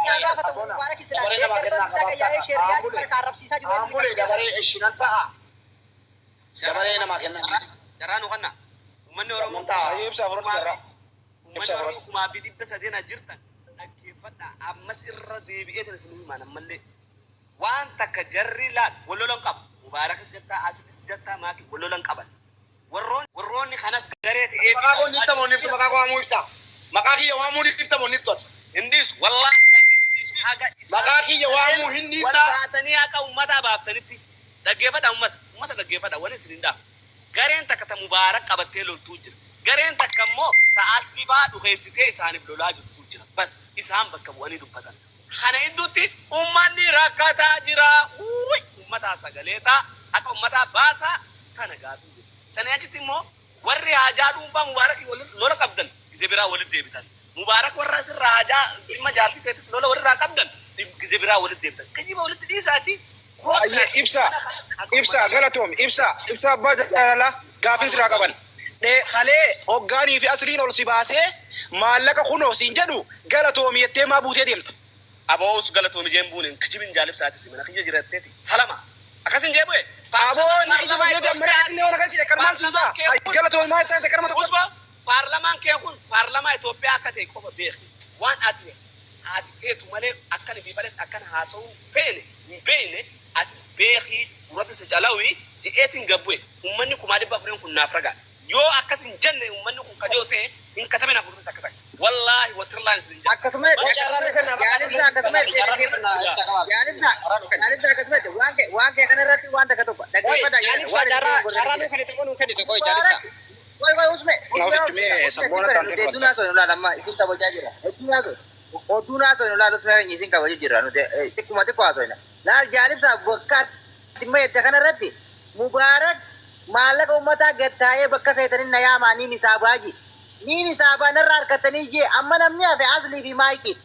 Naa gaafatamu Abona. Mubaarak silaa Dabaree namaa deeggartoonni kennaa isaa gabaabsaa gayyaa'ee sheerriyaa Aambule kana arrabsiisaa jiru eenyu aambule kan dabaree ishinan ta'a. Dabaree namaa kennaa. Carraa nu kanna. Uummanni Oromoo Nan ta'a. Hayyee ibsaa fudhadhu kumaa fi carraa. uummanni Ibsaa Oromoo fudhadhu. 3,300 jirtan dhaggeeffadhaa. Ammas irra deebi'eetan isin himaan ammallee. Waan takka jarri laal wal lolan qabu. Mubaarakas jettaa asilis jettaa maaki wal lolan qaban. Warroon warroonni kanas garee ta'ee Maqaa koo nifta moo niftu maqaa koo waamuu ibsaa. Maqaa kiyya waamuu nifta moo niftu ati. Hin dhiisu wallaahi lazim hin dhiisu haga isaan Maqaa kiyya sadeen waamuu hin wal dhiiftaa. taatanii haqa ummataa baaftanitti dhaggeeffadha ummata ummata dhaggeeffadha wani isin hin dhaabu gareen takka ta mubaarak qabattee loltuu jira gareen takka immoo ta asli faa dhukeessitee isaaniif lolaa jirtuu jira bas isaan bakka bu'anii dubbatan kana idduutti ummanni rakkataa jira wuuy ummataa sagalee taa haqa ummataa baasaa kana gaafii jiru sanii achitti immoo warri haajaa dhuunfaa Mubaarakii wal lola qabdan gize biraa walitti deebitan. Mubaarak warra asirraa haajaa dhimma jaartii teetis lola warrirraa qabdan gize biraa walitti deebitan. Kijiba walitti dhiisaatii Hayyee koottaati ibsaa mana kana haqa ibsaa ummataa galatoomi ibsaa ibsaa abbaa jaalalaa gaafin sirraa qaban. Dhee kalee hoggaanii fi asriin ol si baasee maallaqa kunoo siin jedhu galatoomi jettee maa buutee deemta. Aboo us galatoomi jeen buune hin kijibin jaal ibsaatis mana kiyya jira jetteeti salama akkas hin jee bu'e Aboo paarlamaan inni kijiba paarlamaa jeeti amma Itoophiyaati reetillee waan galchite akkanumaan siin paarlamaan jaa. kee Hay kun galatoomi maa jettaan akkanuma tokkotti. usba paarlamaan kee kun paarlamaa Itoophiyaa akka ta'e qofa beeki waan ati haati feetu malee akkan ifii fedhetti akkan haasa'uu hin feene hin beekne atis beekii gurratti si calawi je'eetiin gad bu'e ummanni kumaa dhibba afuriin kun naaf ragaa Yoo akkas hin jenne ummanni kun kajoo ta'e hin katabinaa gurri takka takka. Wallaahi watirlaan isin hin jedha. Akkasuma Boo carraa nu kennaa bakka jaalibsa akkasuma carraa nu kennaa ibsa qabaaf. jaalibsa Carraa nu kenna. jaalibsa akkasuma waan kee waan kee kana irratti waan takka tokko Qoy dhaggeeffadhaa jedha jaalibsa waan isin carraa godhan carraa nu jira. kennite moo nu kennite qoy jaalibsa. Mubaarak qoy qoy usme Na usme ofitti usme mee usme si sabboona bare taantee nuti hedduu fudhatta. naasoo nu laala amma isin kabajaa jira hedduu naasoo odduu naasoo nu laala usme keenya isin kabaju jira nuti xiqquma xiqqoo haasofna laal jaalibsa bakka dhimma jette kana irratti Mubaarak maallaqa ummataa gad taa'ee bakka feetanin na yaamaa niin hisaabaa ji. Niin hisaabaa narraa arkattanii jee amma namni hafe Aslii fi Maayikiidha.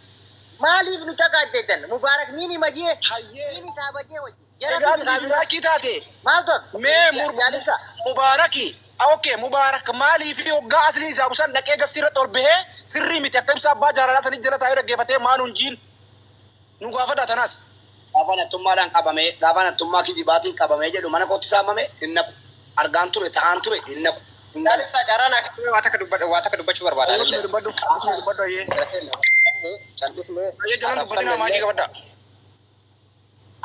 Maaliif nu caqaacaytan? Mubaarak niin hima jee Hayyee niin hisaaba jee wajji. Jara egaa fidi Aslii fi kaa biraa. Maayikii taate Maaltu hafe? mee mur Jaalibsa. Mubaaraki okay Mubaarak maaliif hoggaa Aslii hisaabu san dhaqee gastii irratti ol bahee sirrii miti akka ibsa abbaa jaalalaa sanii jala taa'ee dhaggeeffatee maa nuun jiin nu gaafadhaa tanaas. Gaafa nattummaadhaan qabamee, gaafa nattummaa kijibaatiin qabamee jedhu mana kootti saamame hin naqu. Argaan ture, ta'aan ture hin naqu. Hin galu. Ibsaa carraa naa kenname waa takka dubbadha waa takka dubbachuu barbaada Usme anillee. dubbadhu, usme dubbadhu ayyee. Jara keenya cal'ifnee Ayyee jalan dubbatinaa arrabsamnellee maayikii qabadhaa.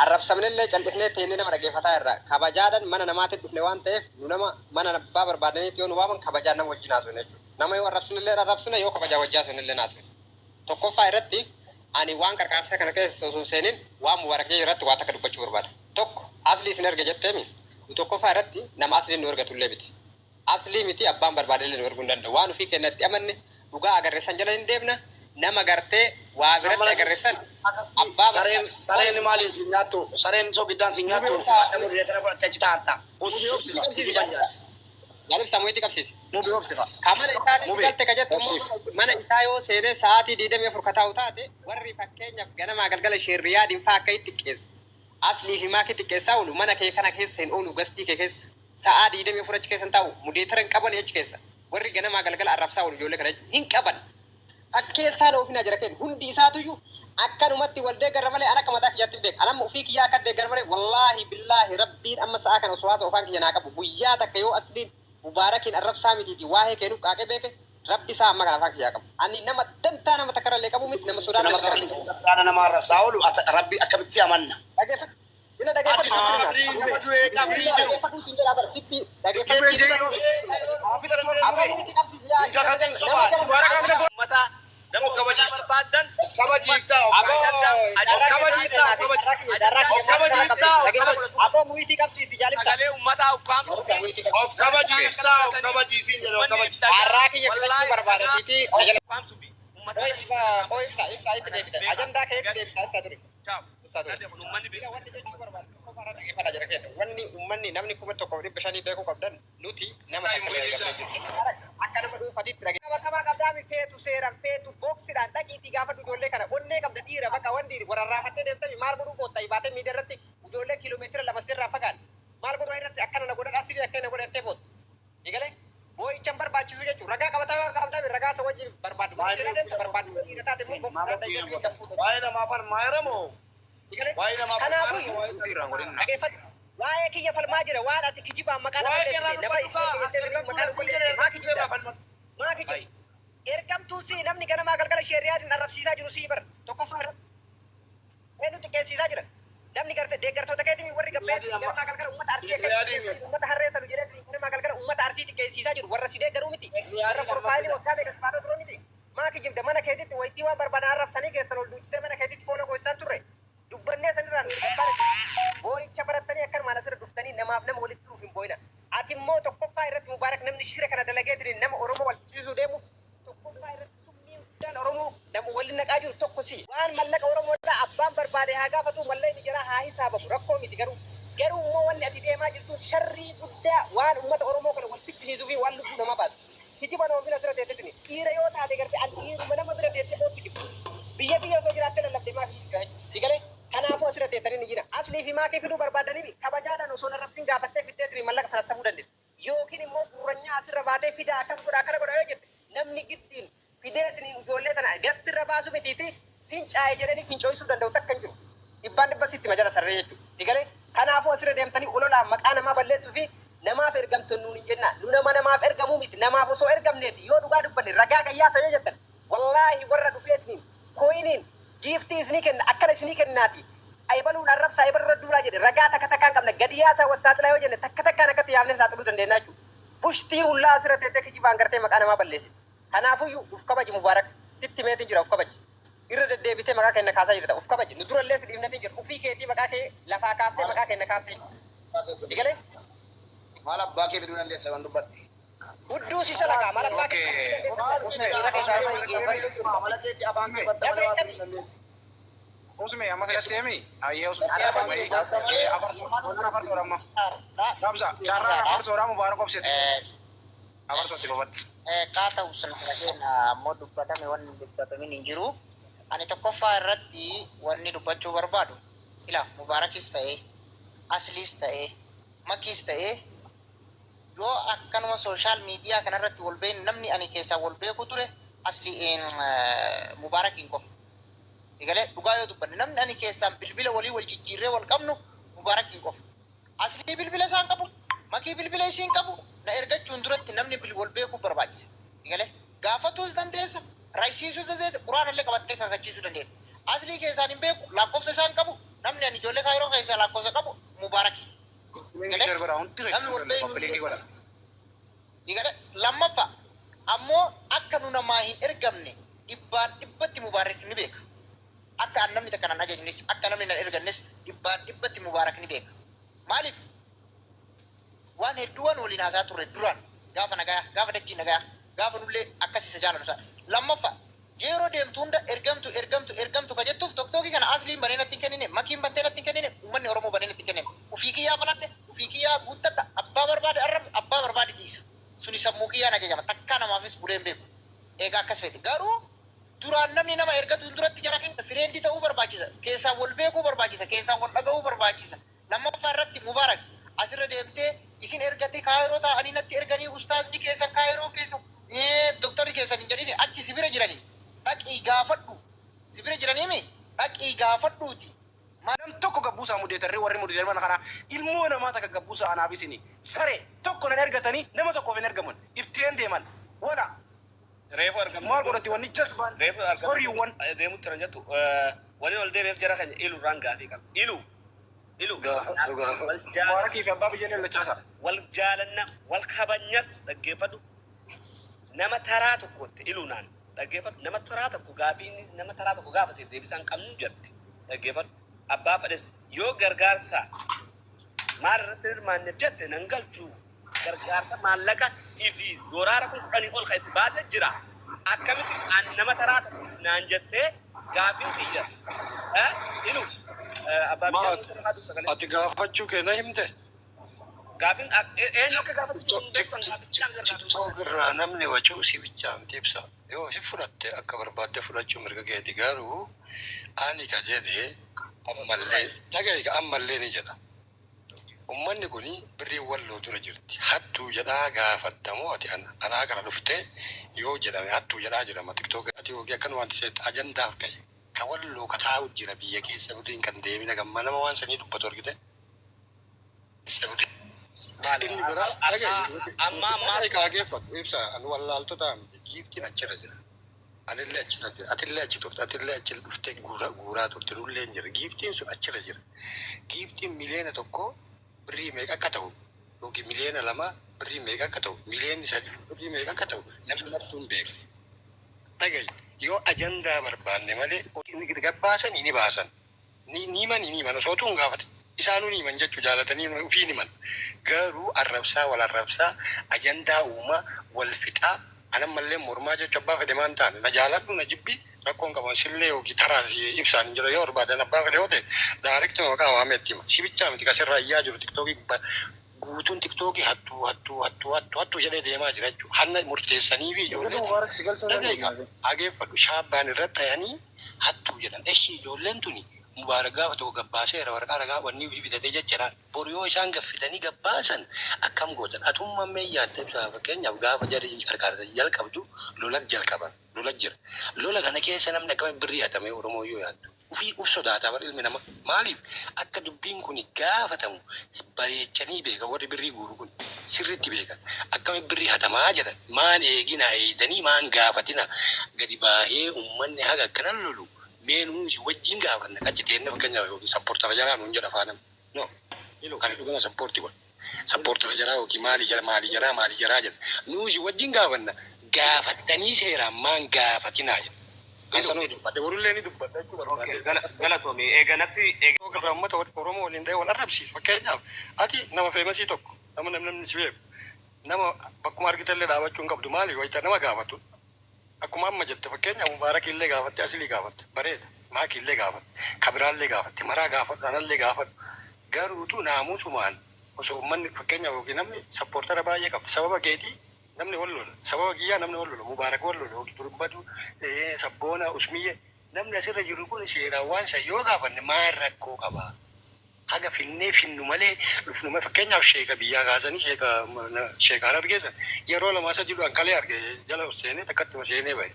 arrabsamnellee cal'ifnee teennee nama dhaggeeffataa irra kabajaadhaan mana namaatti dhufne waan ta'eef nu nama mana abbaa barbaadaniitti yoo nu waaman kabajaan nama wajjin haasofne jechuudha. Nama yoo arrabsinellee arrabsina yoo kabajaa wajjin haasofnellee haasofne. Tokkoffaa irratti ani waan qarqaarsa kana keessa osoo hin seenin waan Mubarak Jeeju irratti waa takka dubbachuu barbaada. Tokko Aslii isin erge jetteemi nu tokkoffaa irratti nama Asliin nu ergatullee miti. Aslii miti abbaan barbaadellee nu erguu hin danda'u. Waan ufii keenna itti amanne dhugaa agarre san jala hin deemna. Nama gartee waa biratti agarre san abbaa Sareen barbaade sareen maaliin sin nyaattu? Sareen sogiddaan sin Mubee nyaattu? obsi. Adda murree kana fudhattee achi taarta. Us Mubee obsi kaa. kijiban jaal. Maal ibsaa mo'iitti qabsiise? Mubee obsi kaa. Ka mana isaatitti Mubee galte ka jettu immoo obsiif. mana isaa yoo seenee sa'aatii 24 ka taa'u taate warri fakkeenyaaf ganamaa galgala sheerriyaadiin faa akka itti xiqqeessu aslii fi maakii xiqqeessaa oolu mana kee kana keessa hin oolu gastii kee keessa sa'aa 24 achi keessa hin taa'u mudeetara hin qabani achi keessa warri ganamaa galgala arrabsaa oolu ijoollee kana jechuudha hin qaban Fakkeessaan oofinaa jara keenya hundi isaatuyyu akkanumatti wal deeggarra malee an akka mataa kiyyaatti hin beeka. An amma ufii kiyyaa akka deeggar malee wallaahi billaahi rabbiin amma sa'aa kana osoo haasa'u afaan kiyya naa qabu guyyaa takka yoo asliin mubaarakiin arrabsaa mitiiti waahee kee nuuf qaaqee beeke rabbi isaa amma kana afaan kiyyaa qabu. Ani nama dantaa nama takkarrallee qabu miti nama sodaa Nama nama takkarrallee qabu. Qaama nama arrabsaa oolu rabbi akkamitti amanna? Dhageeffadhu. Ila Ati dhageeffadhu sitti hima. qabrii nama du'ee qabrii Ila jiru. dhageeffadhu siin jedhaa bara sitti dhageeffadhu. Mubee jeeyi obsi. Haa fixatu obsi Aboo mubee. itti qabsiisi yaa Hin kakatin nama sobaan. jala Mubaarak haa fixatu. Ummataa nama Of ummataa kabaji. barbaaddan Of kabaji ibsaa of Aboo kabaji. ajandaa carraa Of kabaji kiyya ibsaa naa of kennaati kabaji. carraa kiyya carraa ajandaa Of kiyya naa kabaji carraa ibsaa qabsiisi of dhageeffadhu. kabaji. Aboo muyitii qabsiisi jaalibsa. sagalee ummataa ukkaamsuu Jaalibsa fi muyitii qabsiisi. Of warri kabaji isaan akkana ibsaa of godhatanii kabaji isiin jedhe of ummanni kabaji. dhagaa Carraa kiyya filachuu wallaahi barbaada dhagaa siiti na jala. ukkaamsuu fi ummata Qoy kana ibsa ibsa qoy ibsa tarkaanfachiisuu ibsa itti kana deebita. beekaa Ajandaa kee itti gadi deebita ibsa ture. ciao Ibsa ture. gadi kun ummanni Ila beekaa wanni jechuu barbaadu tokko irra dhaggeeffadhaa jira keenya. Wanni uummanni namni 1500 beekuu qabdan nuti nama takka illee argamne jirru. Akka nama dhuunfatiitti dhagee. Qabatamaa qabdaami feetu seeran feetu booksidhaan dhaqiitii gaafadhu ijoollee kana onnee qabda dhiira baqa wanti wararraafattee deemtami maal godhuu bootta baatee miidiyaa irratti ijoollee kiiloomeetira 2 sirraa fagaan maal godhuu irratti akkana na godhan asii akkana na godhan jettee bootta. Egalee boo'icha hin barbaachisu jechuudha. Ragaa qabatamaa qabdaami ragaa. Ragaa isa wajjin barbaaddu. Mana seera deemta barbaaddu. Dhiira taate immoo boksarra dayyee fi danfuu. Waa'ee namaa falmaa jira moo? Waa'ee namaa falmaa Kanaafuu jira moo? Mute irraan godhin. Dhageeffadhu. Waa'ee kiyya falmaa jira. Waan ati kijibaan maqaa nama Waa'ee keerraa balleessite, nama dubbadhu kaa isii ati jettee ergamtuu maqaa na siin balleessite jedhe maa ergamtuu kijibda? keerraa falmadhu. Maa kijibda? Ergamtuu sii namni ganamaa galgala ishee riyaadin arrabsiisaa jiru sii bar tokkoffaa irratti. Eenyu xiqqeessiisaa jira? Namni garte deeggartoota keetii warri gabbeetti ganamaa galgala uummata Arsii akka uummata harree sanu jedhee ganamaa galgala uummata Arsii xiqqeessiisaa jiru warra si deeggaruu miti. Warra profaayilii waggaa meeqa si faana turuu miti. Maa kijibda? Mana keetitti waytii waan barbaadan arrabsanii keessan ol duuchitee mana keetitti fooloo goosisaan turre. Dubbannee sanirraa nuti gabbaara jirra. Boo'icha barattanii akkanumaan asirra dhuftanii namaaf nama walitti diruuf hin boo'ina. Ati immoo tokkoffaa irratti Mubaarak namni shira kana dalageetiniin nama Oromoo wal ficcisiisuu deemu tokkoffaa irratti summii guddaan Oromoo nama wali naqaa jiru tokko si'i. Waan mallaqa Oromoodhaa abbaan barbaade haa gaafatuu mallaqni jaraa haa hisaabamu rakkoo miti garuu garuu immoo wanni ati deemaa jirtuun sharrii guddaa waan ummata Oromoo kana wal ficcisiisuu fi waan lubbuu namaa baasu. Kijiba hin oofin asirra teettetini. Dhiira yoo taate garte an dhiiruma nama bira teette boottu jibba. Biyya tiyya osoo jiraattee lallabde maaf kijibda jechuudha. Si galee? Kanaafuu asirra teettanii hin iyyina. Aslii fi maakii fiduu barbaaddaniimi kabajaadhaan osoo hin arrabsin gaafattee fiddeetini mallaqa sanassabuu dandeessa. Yookiin immoo gurranyaa asirra baatee fidaa akkas godha akkana godha yoo jette namni giddiin fideetiniin ijoollee tana guest irra baasuu mitiiti fincaa'i jedhanii fincooysuu danda'u takka hin jiru. Dhibbaan dhibba sitti hima jala sarree jechuudha. Si galee? Kanaafuu asirra deemtanii ololaan maqaa namaa balleessuu fi namaaf ergamtan nuun hin jennaa. Nu nama namaaf ergamuu miti. Namaaf osoo ergamneeti yoo dhugaa dubbanne ragaa gayyaasa yoo jettan wallaahi warra dhufeetiniin koyiniin giiftii isinii kenna akkana isinii kennaati ebaluun arrabsaa ebaluu irra duulaa jedhe ragaa takka takkaan qabna gadi yaasaa was saaxilaa yoo jenne takka takkaan akkatti yaafnee saaxiluu dandeenya jechuudha. Bushtii hullaa asirra teettee kijibaan gartee maqaa namaa balleessite. Kanaafuyyu uf kabaji Mubarak. Sitti himeetiin jira uf kabaji. Irra deddeebitee maqaa keenna kaasaa jirta uf kabaji. Nu durallee si dhiifneetiin jirra. Ufii keetii maqaa kee lafaa kaaftee maqaa keenna kaaftee. Si galee? Maal abbaa kee fiduu dandeessa yoon dubbadhe. Hudduu si salakaa maal abbaa kee fiduu dandeessa? Usme, Dhiira keessaa nama Amala keetii afaan kee Usme, bantta malee Dafee waa cabi. fiduu dandeessu. Usme amma keessatti ayyee usme afarsoodha amma. Gamsa carraan afarsoodha Mubaarak obsite. Afarsootti babal'ate. Kaa ta'u sana keenya ammoo dubbatame wanni hin dubbatamin hin jiru. Ani tokkoffaa irratti wanni dubbachuu barbaadu ila Mubaarakis ta'ee Asliis ta'ee Makiis ta'ee yoo akkanuma social media kanarratti wal beeknu namni ani keessaa wal beeku ture Asli Mubaarakiin qofa. Egalee dhugaa yoo dubbanne namni ani keessaan bilbila walii wal jijjiirree wal qabnu Mubaarakiin qofa. Aslii bilbila isaan qabu, Makii bilbila isiin qabu, na ergachuun duratti namni wal beekuu barbaachisa. Egalee gaafatuus dandeessa, raysiisuus dandeessa, quraanallee qabattee kakachiisuu dandeessa. Aslii keessaan hin beeku, lakkoofsa isaan qabu, namni ani ijoollee Kaayiroo keessaa lakkoofsa qabu Mubaaraki. Linkii share godha hundi Namni wal beeknu linkii godha. Egalee lammaffaa ammoo akka nu namaa hin ergamne dhibbaan dhibbatti Mubaarak ni beeka. Akka an namni takka nan ajajnes akka namni nan ergannes dhibbaan dhibbatti Mubaarak ni beeka. Maaliif waan hedduu waan waliin haasaa turre duraan gaafa nagaya gaafa dachii nagaya gaafa nullee akkas isa jaalannu sana. Lammaffaa yeroo deemtu hunda ergamtu ergamtu ergamtu ka jettuuf TikTokii kana Asliin banee natti hin kennine, Makiin bantee natti hin kennine, uummanni Oromoo banee natti hin kennine. Ufii kiyyaa banadhe, ufii kiyyaa guuttadha, abbaa barbaade arrabsa, abbaa barbaade dhiisa. Suni sammuu kiyyaan ajajama. Takkaa namaafis bulee hin beeku. Egaa akkas feete. Garuu duraan namni nama ergatuun duratti jara keessa friend ta'uu barbaachisa. Keessaan wal beekuu barbaachisa. Keessaan wal dhaga'uu barbaachisa. Lammaffaa irratti Mubaarak asirra deemtee isin ergate Kaayiroo taa'anii natti erganii ustaazni keessan Kaayiroo keessa doktarri keessan hin jedhini achi si bira jiranii dhaqii gaafadhu si bira jiraniimi dhaqii gaafadhuuti. Nam tokko gabbuusaa mudeetarree warri mudeetar mana kanaa ilmoo namaa takka gabbuusaa anaaf isini sare tokko nan ergatanii nama tokkoof hin ergaman ifteen deeman wala Reefu argamte. Maal godhatti wanni jazbaan Reefu argamte. Horiiwwan. Deemutti jiran jettu waliin ol deebi'eef jara keenya ilu irraan gaafii qaba. Ilu ilu Gaafadhu gaafadhu. Wal jaalanna Mubaarakii fi abbaa biyya lachaasa. Wal jaalanna wal kabanyas dhaggeeffadhu nama taraa tokkotti ilu naan dhaggeeffadhu nama taraa tokko gaafii inni nama taraa tokko gaafate deebisaan qabnu jette dhaggeeffadhu abbaa fedhes yoo gargaarsa maal irratti hirmaanneef jette nan galchu gargaarsa maallaqa fi doolaara 10,000 ol kan itti baase jira. Akkamitti an nama taraa tokkos naan jettee gaafiin kiyya ilu abbaa Maa biyyaa ati, barbaadu sagalee. Ati gaafachuu kee na himte? Gaafiin eenyu akka gaafatu hin beektan gaafichaan gargaarsa. TikTok irraa namni wacuu si bichaa miti ibsa. Yoo si fudhatte akka barbaadde fudhachuu mirga keeti garuu ani ka jedhe ammallee dhaga'i ammallee ni jedha. Ummanni kuni birriin Walloo dura jirti. Hattuu jedhaa gaafatta moo ati ana? Anaa kana dhuftee yoo jedhame hattuu jedhaa jedhama tiktok ati yookiin akkanumaatti seetta ajandaaf ka'e. Ka Walloo ka taa'u jira biyya keessa birriin kan deemina gamma nama waan sanii dubbatu argite. Keessa birriin. Maali Inni biraa dhaga'i amma nuti amma nuti dhaga'i ammaatu kaa geeffadhu ibsa anu wallaaltotaa miti giiftiin achirra jira. Anillee achi jira. Atillee achi turte. Atillee achi dhuftee guura, guuraa turte. Nullee hin jirre. Giiftiin sun achirra jira. Giiftiin 1,000,000 birrii meeqa akka ta'u yookiin 2,000,000 birrii meeqa akka ta'u, 3,000,000 birrii meeqa akka ta'u namni martuu hin beeka. Dhaga'i. Yoo ajandaa barbaanne malee gad baasanii ni baasan. Ni ni himani ni himan osoo utuu hin gaafatin isaanuu ni himan jechu jaalatanii ufiin himan garuu arrabsaa wal arrabsaa ajandaa uumaa wal fixaa an ammallee mormaa jechu abbaa fedhe maan taane na jaaladhu na jibbi rakkoo hin qabu an sillee yookiin taraa si ibsaan hin jedhu yoo barbaade an abbaa fedhe yoo ta'e direct maqaa waamee itti hima si bichaa miti ka sirraa iyyaa jiru tiktookii gubbaa guutuun tiktookii hattuu hattuu hattuu hattuu hattuu jedhee deemaa jira jechuudha. Hanna murteessaniifi Eeggadhu ijoollee tana Mubaarak si galchuu hin dhaga'i kaa dandeenye. dhageeffadhu shaabbaan irra tayanii hattuu jedhan. Eshi ijoolleen tuni Mubaarak gaafa tokko gabbaaseera waraqaa ragaa wanni ofii fidatee jecha boru yoo isaan gaffidanii gabbaasan akkam gootan atummaan mee yaadda ibsaa fakkeenyaaf gaafa jarri qarqaarsa jalqabdu lola jalqaban lola jira lola kana keessa namni akkamitti birrii hatame Oromoo yoo yaaddu Ufii uf sodaataa bar ilmi nama maaliif akka dubbiin kuni gaafatamu bareechanii beekan warri birrii guuru kun sirritti beekan akkami birri hatamaa jedhan maan eeginaa eeydanii maan gaafatinaa gadi baahee ummanni haga akkanan lolu mee nuu isin wajjiin gaafanna achi teenne fakkeenyaaf yookiin sapportara jaraa nuun jedha faa namni no ani dhuguma sapporti godha sapportara jaraa yookiin maali jara maali jaraa maali jaraa jedha nuu isin wajjiin gaafanna gaafattanii seeraan maan gaafatinaa jedha An sanuma dubbadhe. Borullee ni dubbadha jechuu Okay, barbaadee. galatoomi. Eega natti eega. Tiktok irraa uummata Oromoo waliin dhahee wal arrabsiisu. Fakkeenyaaf ati nama feemasii tokko nama namni si beeku nama bakkuma argitellee dhaabachuu hin qabdu maali wayita nama gaafatu akkuma amma jette fakkeenyaaf Mubaarakii illee gaafatte Asilii gaafatte bareeda Maakii illee gaafatte kabiraallee gaafatte maraa gaafadhu anallee gaafadhu garuutu naamusumaan osoo uummanni fakkeenyaaf yookiin namni sappoortara baay'ee qabdi sababa keetii Namni wal lola. Sababa kiyyaa namni wal lola. Mubaarak wal lola. Yookiin Durbatu, Sabboona, Usmiyye. Namni asirra jiru kun seeraan waan san yoo gaafanne maal rakkoo qaba? Haga finnee finnu malee dhufnu malee fakkeenyaaf sheeka biyyaa kaasanii sheeka sheeka Harargee san yeroo lamaa sadii dhufan kalee arge jala ol seenee takkattuma seenee bahe.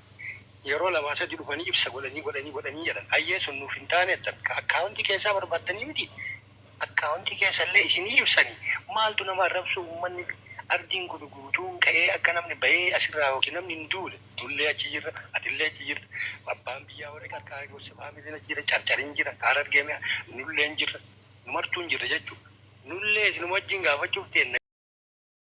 Yeroo lamaa sadii dhufanii ibsa godhanii godhanii godhanii jedhan. Hayyee sun nuuf hin taane jettan. Akkaawuntii keessaa barbaaddanii miti. Akkaawuntii keessallee isinii ibsani maaltu nama arrabsuu ummanni ardiin kun guutuun ka'ee akka namni bahee asirraa yookiin namni hin duune nullee achi jirra atillee achi jirta abbaan biyyaa warri qarqaara gosa faamiliin achi jira carcariin jira harargee nullee hin jirra nu martuu hin jirra jechuudha nullee isinuma wajjin gaafachuuf teenna.